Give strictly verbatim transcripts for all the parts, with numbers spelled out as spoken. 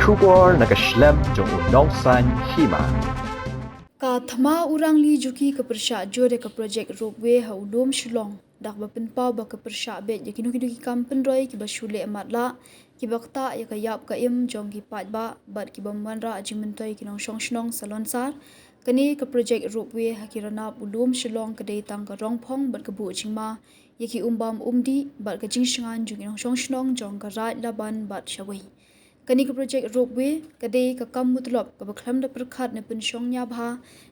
Khubor na ka shlem jong u Nongsaiñ Hima. Ka Thma Urangli Juki ka pyrshah jur ïa ka projek ropeway ha u lum Shillong da kaba pynpaw ba ka pyrshah beit ïa kino kino ki kam pynroi kiba shu leh matlah, kiba ktah ïa ka ïap ka im jong ki paidbah bad kiba wanrah jingmyntoi ki nongshong shnong salonsar. Kane ka projek ropeway ha ki ranab u lum Shillong ka dei tang ka rongphong bad ka buh jingma ïa ki umbam umdih bad ka jingshngaiñ jong ki nongshong shnong jong ka Raid Laban bad shawei. Kane ka projek ropeway ka dei ka kam mutlop kaba khlem da pyrkhat ne pynshong nia bha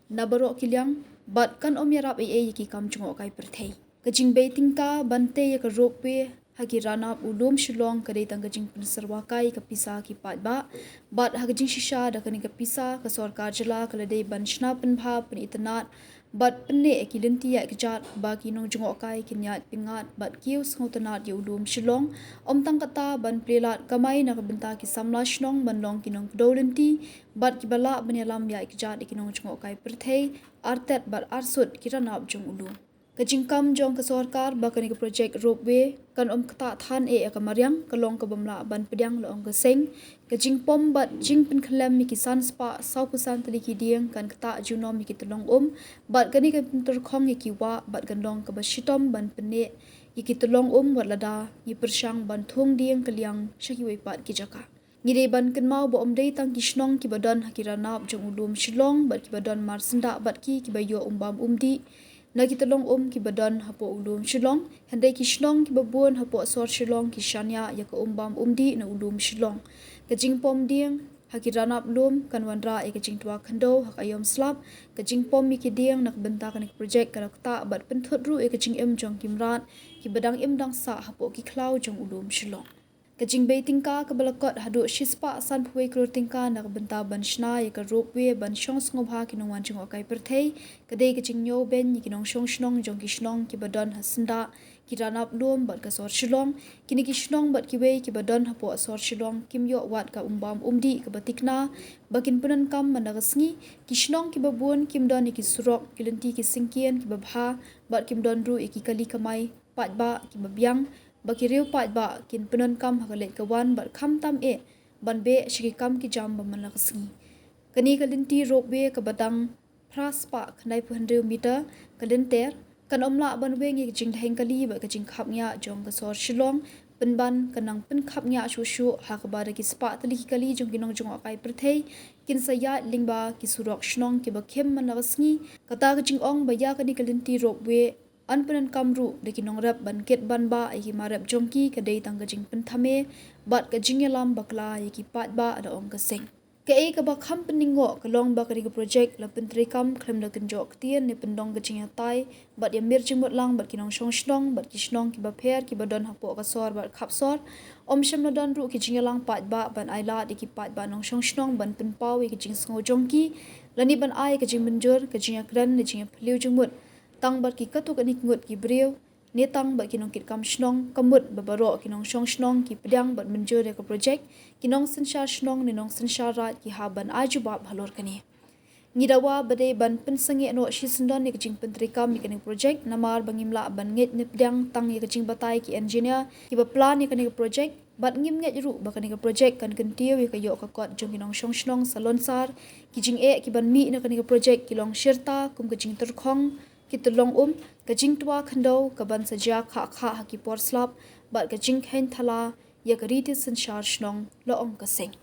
na baroh ki liang bad kan ym ïarap ei ei ïa ki kam jngohkai pyrthei. Ka jingbei tyngka ban tei ïa ka ropeway ha ki ranab u lum Shillong ka dei tang ka jingpynsyrwa kai ka pisa ki paidbah bad ha ka jingshisha da kane ka pisa ka sorkar jylla ka la dei ban shna pynbha pynitynnad bad pynneh ïa ki lynti ïaid kjat ba ki nongjngohkai kin ïaid pyngngad bad kiew sngewtynnad ïa u lum Shillong. Ym tang kata, ban plie lad kamai na ka bynta ki samla shnong ban long ki nongkdew lynti bad kiba lah ban ïalam ïaid kjat ïa ki nongjngohkai pyrthei artet bad arsut ki ranab jong u lum. Ka jingkam jong ka sorkar ba kane ka projek ropeway kan ym ktah than eh ïa ka mariang ka long kabym lah ban pdiang, la ong ka seng. Ka jingpom bad jingpynkhyllem ïa ki san spah sawphew san tylli ki dieng kan ktah junom ïa ki tyllong um bad kane kan pyntyrkhong ïa ki wah bad kan long kaba shitom ban pynneh ïa ki tyllong um wat lada ngi pyrshang ban thung dieng kylliang sha kiwei pat ki jaka. Ngi dei ban kynmaw ba ym dei tang ki shnong kiba don ha ki ranab jong u lum Shillong bad kiba don marsyndah bad ki kiba ïoh umbam umdih na ki tyllong um kiba don hapoh u lum Shillong, hynrei ki shnong kiba bun hapoh sor Shillong ki shaniah ïa ka umbam umdih na u lum Shillong. Ka jingpom dieng ha ki ranab lum kan wanrah ïa ka jingtwa khyndew ha ka aïom slap. Ka jingpom ïa ki dieng na ka bynta kane ka projek ka la ktah bad pynthut ruh ïa ka jingim jong ki mrad kiba dang im dang sah hapoh ki khlaw jong u lum Shillong. Ka jingbei tyngka kaba la kot haduh shispah sanphew wei klur tyngka na ka bynta ban shna ïa ka ropeway ban shong sngewbha ki nongwan jngohkai pyrthei ka dei ka jingñiew beiñ ïa ki nongshong shnong jong ki shnong kiba don ha syndah ki ranab lum bad ka sor Shillong. Kine ki shnong bad kiwei kiba don hapoh sor Shillong kim ïoh wat ka umbam umdih kaba thikna ba kin pyndonkam man la ka sngi. Ki shnong kiba bun kim don ïa ki surok, ki lynti ki syngkien kiba bha bad kim don ruh ïa ki kali kamai paidbah kiba biang ba ki riew paidbah kin pyndonkam ha ka leit ka wan bad khamtam eh ban beh sha ki kam ki jam ba man la ka sngi. Kane ka lynti ropeway kaba dang phra spah khyndai phew hynriew meter ka lynter kan ym lah ban weng ïa ka jingdheng kali bad ka jingkhapngiah jong ka sor Shillong, pynban kan nang pynkhapngiah shuh shuh ha kaba da ki spah tylli ki kali jong ki nongjngohkai pyrthei kin sa ïaid lyngba ki surok shnong kiba khim man la ka sngi. Kata ka jingong ba ïa kane ka lynti ropeway yn pyndonkam ruh da ki nongrep ban kit ban bah ïa ki mar rep jong ki ka dei tang ka jingpynthame bad ka jingïalam bakla ïa ki paidbah, la ong ka seng. Kaei kaba kham pynningoh ka long ba kane ka projek la pyntreikam khlem da kynjoh ktien ne pyndong ka jingïatai bad ïamir jingmut lang bad ki nongshong shnong bad ki shnong kiba pher kiba don hapoh ka sor bad khap sor. Ym shym la don ruh ki jingïalang paidbah ban ailad ïa ki paidbah nongshong shnong ban pynpaw ïa ka jingsngew jong ki lane ban ai ka jingmynjur, ka jingïakren ne jingïaphylliew jingmut tang bad ki katto katne ki ngut ki briew ne tang bad ki nongkitkam shnong. Ka mut ba baroh ki nongshong shnong ki pdiang bad mynjur ïa ka projek, ki nongsynshar shnong ne nongsynshar raid ki hap ban ai jubab halor kane. Ngi dawa ba dei ban pynsangeh noh shisyndon ïa ka jingpyntreikam ïa kane ka projek namar ba ngim lah ban ngeit ne pdiang tang ïa ka jingbatai ki engineer kiba plan ïa kane ka projek. Bad ngim ngeit ruh ba kane ka projek kan kyntiew ïa ka ïoh ka kot jong ki nongshong shnong salonsar. Ki jingeh kiban mih na kane ka projek ki long shirta kum ka jingtyrkhong ki tyllong um, ka jingtwa khyndew kaban sa jia khah khah ha ki por slap bad ka jingkheiñ thala ïa ka riti synshar shnong, la ong ka seng.